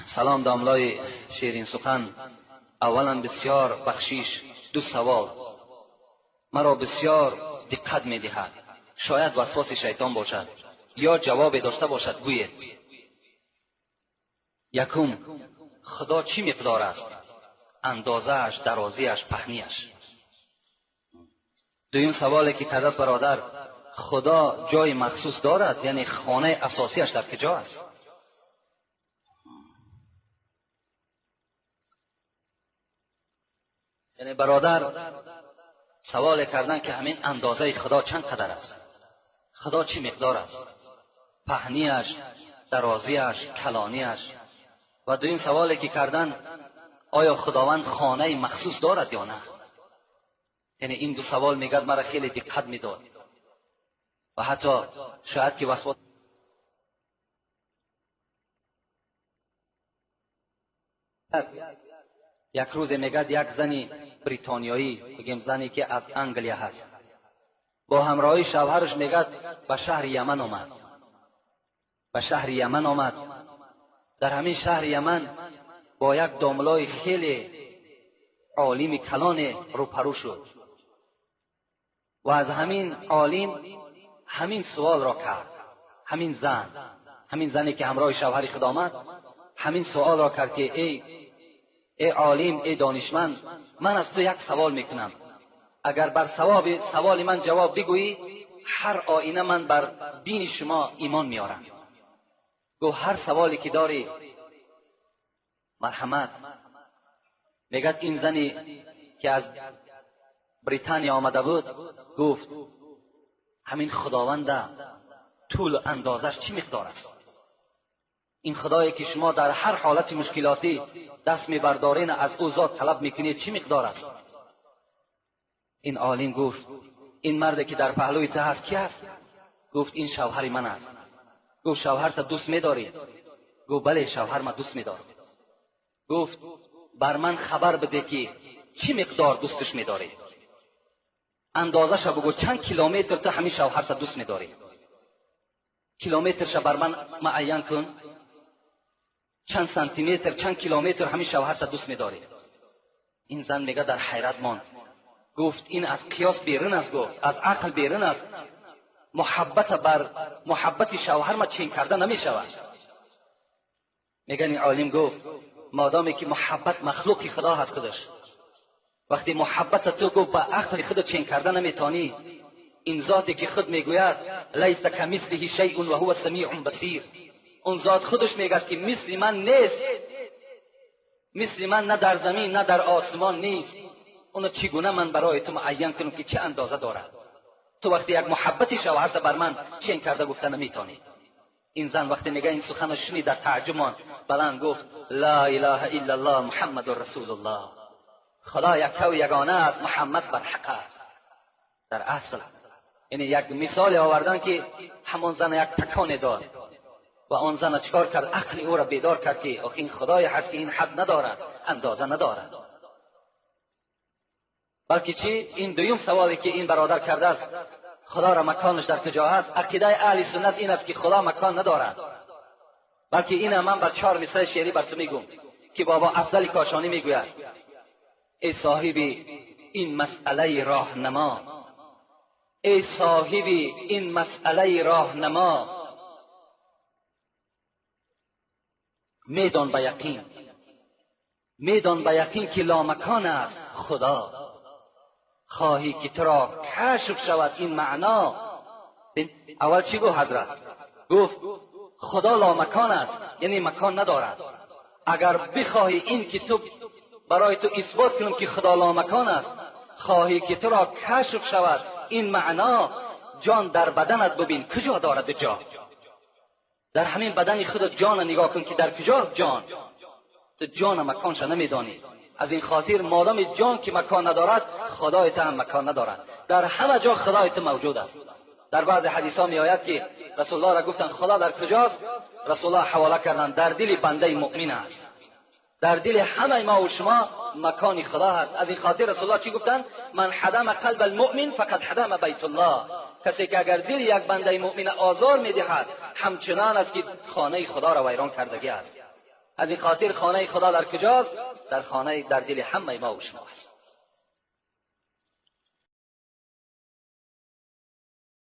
سلام داملای شیرین سخن. اولا بسیار بخشیش، دو سوال مرا بسیار دقت میدهد، شاید وسواس شیطان باشد یا جواب داشته باشد گوید. یکم، خدا چی مقدار است؟ اندازه‌اش، درازیش، پهنیش. دویم سوالی که کرده است برادر، خدا جای مخصوص دارد؟ یعنی خانه اساسیش در کجا است؟ یعنی برادر سوال کردن که همین اندازه خدا چند قدر است؟ خدا چی مقدار است؟ پهنیش، درازیش، کلانیش. و دویم سوالی که کردن، آیا خداوند خانه مخصوص دارد یا نه؟ یعنی این دو سوال میگد مرا خیلی دقت میداد و حتی شاید که وسواس یک روز میگد یک زنی بریتانیایی، بگیم زنی که از انگلیا هست، با همراهی شوهرش میگد به شهر یمن آمد. به شهر یمن آمد. در همین شهر یمن با یک داملای خیلی عالم کلان روپرو شد و از همین عالم همین سوال را کرد. همین زن، همین زنی که همراه شوهر خود آمد، همین سوال را کرد که ای عالم، ای دانشمند، من از تو یک سوال میکنم، اگر بر سوال من جواب بگویی هر آینه من بر دین شما ایمان میارم. گو هر سوالی که داری مرحمت. میگد این زنی که از بریتانیا آمده بود گفت همین خداوند طول اندازش چی مقدار است؟ این خدایی که شما در هر حالت مشکلاتی دست میبردارین از او ذات طلب میکنید چی مقدار است؟ این عالم گفت این مرد که در پهلوی تو هست کی است؟ گفت این شوهر من است. گفت شوهرت دوست میداری؟ گفت بله شوهر من دوست میدارم. گفت بر من خبر بده که چی مقدار دوستش میداری؟ اندازش بگو، چند کیلومتر تو همین شوهرت دوست میداری؟ کیلومترش بر من معین کن، چند سانتی متر، چند کیلومتر همین شوهرت دوست میداری؟ این زن میگه در حیرت ماند. گفت این از قیاس بیرون است، گفت از عقل بیرون است. محبت بر محبت شوهر ما چین کرده نمیشود. میگن این عالم گفت مادامی که محبت مخلوق خدا هست خودش، وقتی محبت تو گفت با عقل خود چین کرده نمیتانی، این ذاتی که خود میگوید لیس کمثله شیء و هو سمیع بصیر، اون ذات خودش میگه که مثل من نیست، مثل من نه در زمین نه در آسمان نیست، اونو چگونه من برای تو معین کنم که چه اندازه دارد؟ تو وقتی یک محبت شوهرت بر من چین کرده گفته نمیتانی. این زن وقتی میگه این سخن شنید در تعجب ماند، بلند گفت لا اله الا الله محمد رسول الله، خدا یک و یگانه است، محمد بر حق است. در اصل یعنی یک مثال آوردن که همان زن یک تکان داد و آن زن چکار کرد؟ عقل او را بیدار کرد که آخ این خدای هست که این حد ندارد، اندازه ندارد. بلکه چی؟ این دویم سوالی که این برادر کرده است، خدا را مکانش در کجا هست؟ عقیده اهل سنت این است که خدا مکان ندارد. بلکه این من بر 4 مصرع شعری بر تو میگم که بابا افضل کاشانی میگوید ای صاحبی این مسئله راهنما، ای صاحبی این مسئله راهنما، میدان به یقین، میدان به یقین که لامکان است خدا، خواهی که تو را کشف شود این معنا. اول چی گفت حضرت؟ گفت خدا لامکان است، یعنی مکان ندارد. اگر بخواهی این که تو برای تو اثبات کنم که خدا لامکان است، خواهی که تو را کشف شود این معنا، جان در بدنت ببین کجا دارد جا. در همین بدن خود جان نگاه کن که در کجاست جان. تو جان مکانش نمیدانی. از این خاطر مادام جان که مکان ندارد، خدای تو هم مکان ندارد. در همه جا خدای تو موجود است. در بعض حدیث ها می آید که رسول الله را گفتند خدا در کجاست؟ رسول الله حواله کردند در دل بنده مؤمن است. در دل همه ما و شما مکان خدا هست. از این خاطر رسول الله چی گفتند؟ من حدم قلب المؤمن فقد حدم بیت الله. کسی که اگر دل یک بنده مؤمن آزار میدهد، همچنان است که خانه خدا را ویران کردگی است. از این خاطر خانه خدا در کجاست؟ در خانه در دل همه ما و شما است.